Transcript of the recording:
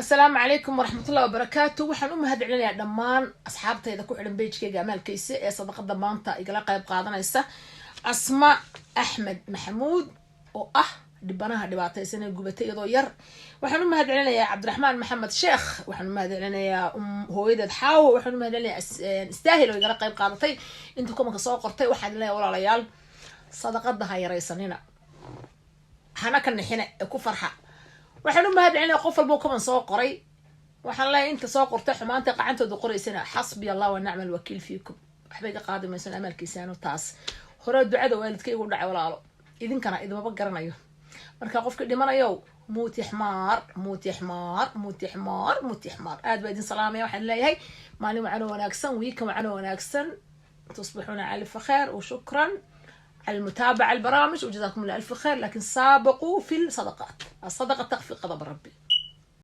Asalaamu calaykum waraxmatullahi wabarakaatu. Waxaan u mahad celinayaa dhammaan asxaabtayda ku xidhan page-keyga Amaalkayse ee sadaqada maanta igala qayb qaadanaysa. Asma Axmed Maxamuud oo ah dhibanaha dhibaataysan ee gubatay iyadoo yar. Waxaan u mahad celinayaa Cabdiraxmaan Maxamed Sheekh. Waxaan u mahad celinayaa hooyadeed Xaawo. Waxaan u mahad celinayaa Istaahil oo igala qayb qaadatay. Inta comment-ka soo qortay, waxaan leeyahay, walaalayaal, sadaqada ha yaraysanina, hana ka nixina ee ku farxa. Waxaan u mahad celinaya qof walba comment soo qoray. Waxaan leeyahay inta soo qortay xumaanta qacantooda qoraysana, xasbiya Allah wa nacma alwakiil fiikum. Waxba iga qaadi maysan amaalkiisaano. Taas hore ducada waalidka igu dhacay. Walaalo, idinkana idimaba garanayo. Marka qofka dhimanayo, muuti xmaar, muuti xmaar, muuti xmaar, muuti xmaar. Aad baa idin salaamaya. Waxaan leeyahay maalin wacan oo wanaagsan, weekend wacan oo wanaagsan. تصبحون على ألف خير وشكرا على المتابعة البرامج وجزاكم الله ألف خير. لكن سابقوا في الصدقات، الصدقة تخفي غضب ربي.